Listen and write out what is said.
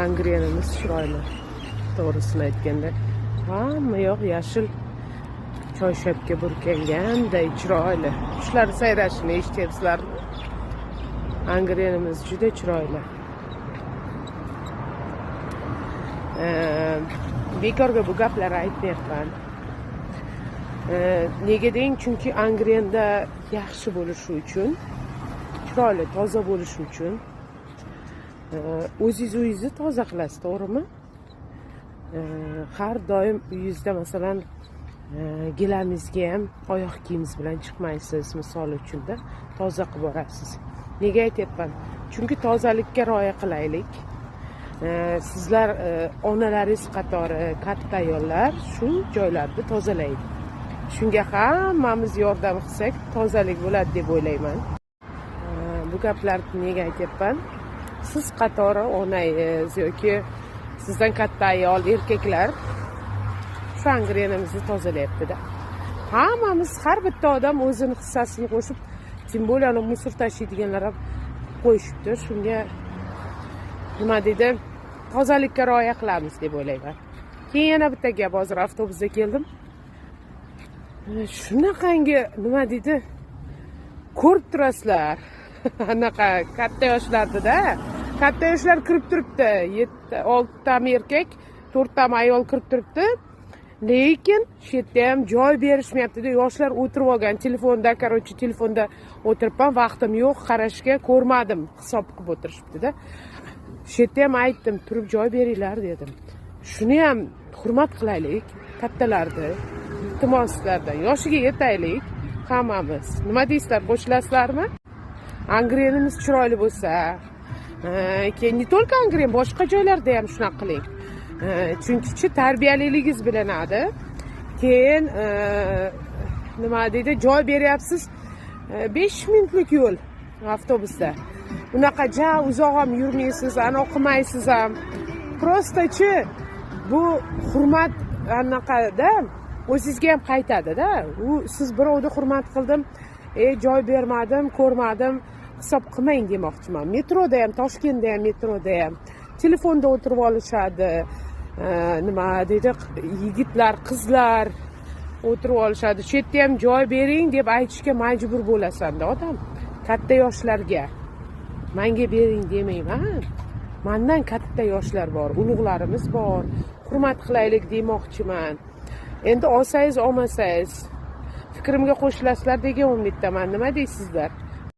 Angrenimiz chiroyli, to'g'risini aytganda. Hamma yoq yashil choyshabga burkanganday chiroyli. Qushlar sayrashini eshityapsizlarmi? Angrenimiz juda chiroyli. Bekorga bu gaplarni aytmayapman. Nega deng? Chunki Angrenda yaxshi bo'lishi uchun, chiroyli, toza bo'lishi uchun o'zingiz uyingizni toza qilasiz, to'g'rimi? Har doim uyingizda, masalan, gilamingizga ham oyoq kiyimingiz bilan chiqmaysiz, misol uchunda, toza qilib borasiz. Nega aytyapman? Chunki tozalikka rioya qilaylik. Sizlar onalaringiz qatori katta ayollar shu joylarni tozalaydi. Shunga hammamiz yordam qilsak, tozalik bo'ladi deb o'ylayman. Bu gaplarni nega aytyapman? Siz qatori onangiz yoki sizdan katta ayol, erkaklar shu Angrenimizni tozalayapti-da. Hammamiz, har bitta odam o'zini hissasini qo'shib, тем более ana мусор tashiydiganlar ham qo'yishibdi. Shunga nima deydi, tozalikka rioya qilamiz deb o'ylayman. Keyin yana bitta gap, hozir avtobusda keldim. Shunaqangi nima deydi, ko'rib turasizlar. Anaqa katta yoshlardida, katta yoshlar kirib turibdi. 7, 6tami erkak, 4tami ayol kirib turibdi. Lekin shu yerda ham joy berishmayapti-da. Yoshlar o'tirib olgan telefonda, короче, telefonda o'tiribman, vaqtim yo'q qarashga, ko'rmadim, hisob qilib o'tirishibdi-da. Shu yerda ham aytdim, turib joy beringlar dedim. Shuni ham hurmat qilaylik kattalarni, iltimos sizlardan. Yoshiga yetaylik hammamiz. Nima deysizlar, qo'shilasizlarmi? Angrenimiz chiroyli bo'lsa, keyin не только Angren, boshqa joylarda ham shunaqa qiling. Chunki tarbiyaliligingiz bilinadi. Keyin nima deydi, joy beryapsiz, 5 minutlik yo'l avtobusda. Unaqa ja uzoq ham yurmaysiz, anaqa qilmaysiz ham. Просто chi bu hurmat anaqada o'zingizga ham qaytadi-da. U siz birovni hurmat qildim, joy bermadim, ko'rmadim, hisob qilmang demoqchiman. Metroda ham, Toshkentda ham, metroda ham telefonda o'tirib olishadi. Nima deydi, yigitlar, qizlar o'tirib olishadi. Shu yerda ham joy bering deb aytishga majbur bo'lasan-da odam. Katta yoshlarga manga bering demayman. Mandan katta yoshlar bor, ulug'larimiz bor. Hurmat qilaylik demoqchiman. Endi olsangiz, olmasangiz, fikrimga qo'shilasizlar degan umiddaman. Nima deysizlar?